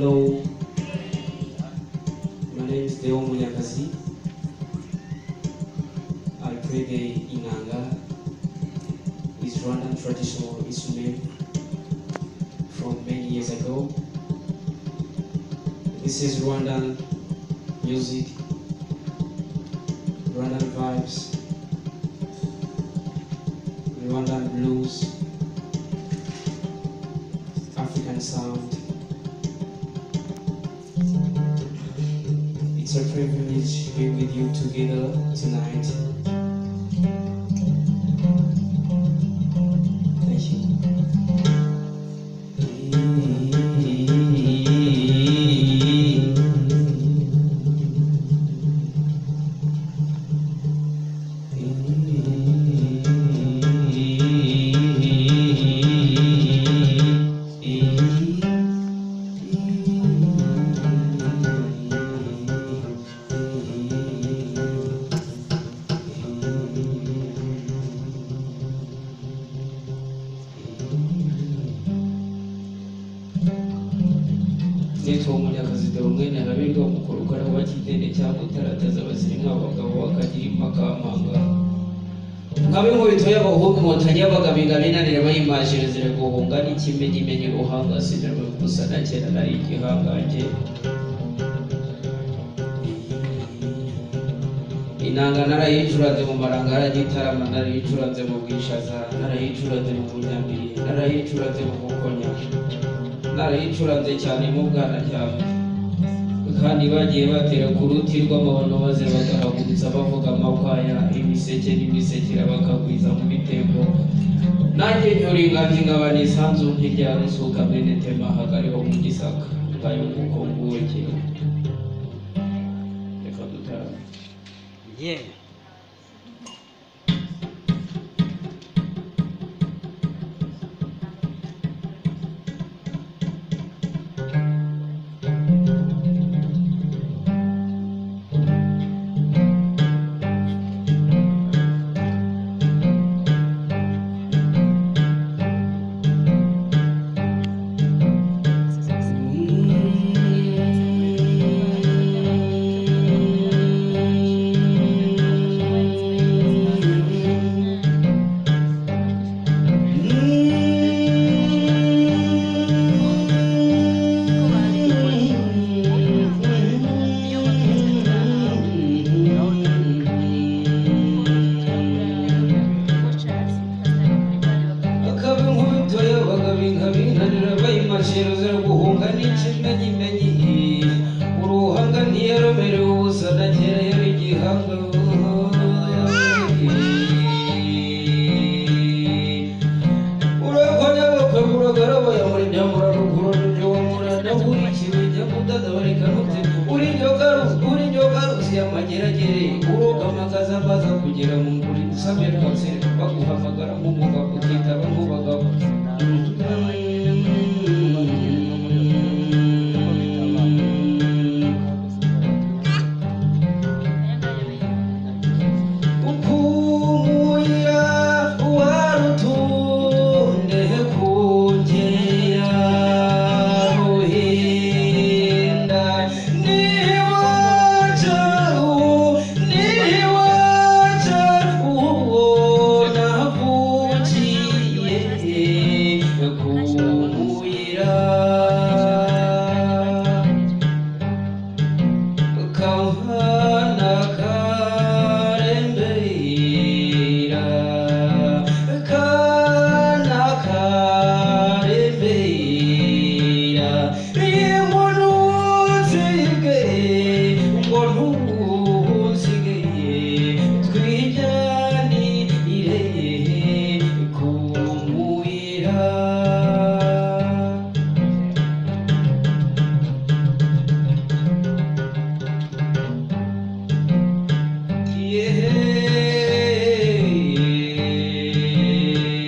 Hello, my name is Deo Munyakazi. I play the inanga, is Rwandan traditional instrument from many years ago. This is Rwandan music, Rwandan vibes, Rwandan blues, African sound. It's a privilege to be with you together tonight. Thank you. Nitwa Munyakazi Deo mwene Habirwa Mukorokora wa Kidende cya Mutarataza abasirimu abagabo bakagira impakamanga nkabe inkubito y'abahungu inkotanyi y'abagabo binanira bayimajire ziraguhunga n'ikimenyimenyi uruhanga sinarwe gusa na kera nari igihangange. Inanga narayicuranze mu Marangara Gitarama, narayicuranze mu Bwishaza, narayicuranze mu Bunyambiri, narayicuranze mu Bukonya, narayicuranze cyane mu Bwanacyambwe. Kandi bagiye batera ku ruti rw'amabono maze bagahagurutsa bavuga amakwaya, imiseke n'imisekera bakagwiza mu bitego. Nanjye nyura inganji nkaba nisanzu nk'irya Rusuka mwene Tema hagariho mu Gisaka. Ngayo nguko nguwo jyewe. Reka dutarame. Yeah. Akaba inkubito y'abagabo inkabinanira bayimashira ziraguhunga n'ikimenyimenyi uruhanga ntiyaromerewe ubusa na kera yari igihanga. Urakonya bakaguragaraba muri nyamuraruguru n'ibyo wamurana nyamudada bareka uri nyoka ruzi y'amageragere uroga amakaza amaza kugera mu nguri usabye rwose baguhamagara nk'umugabo ukitaba nk'ubagabo.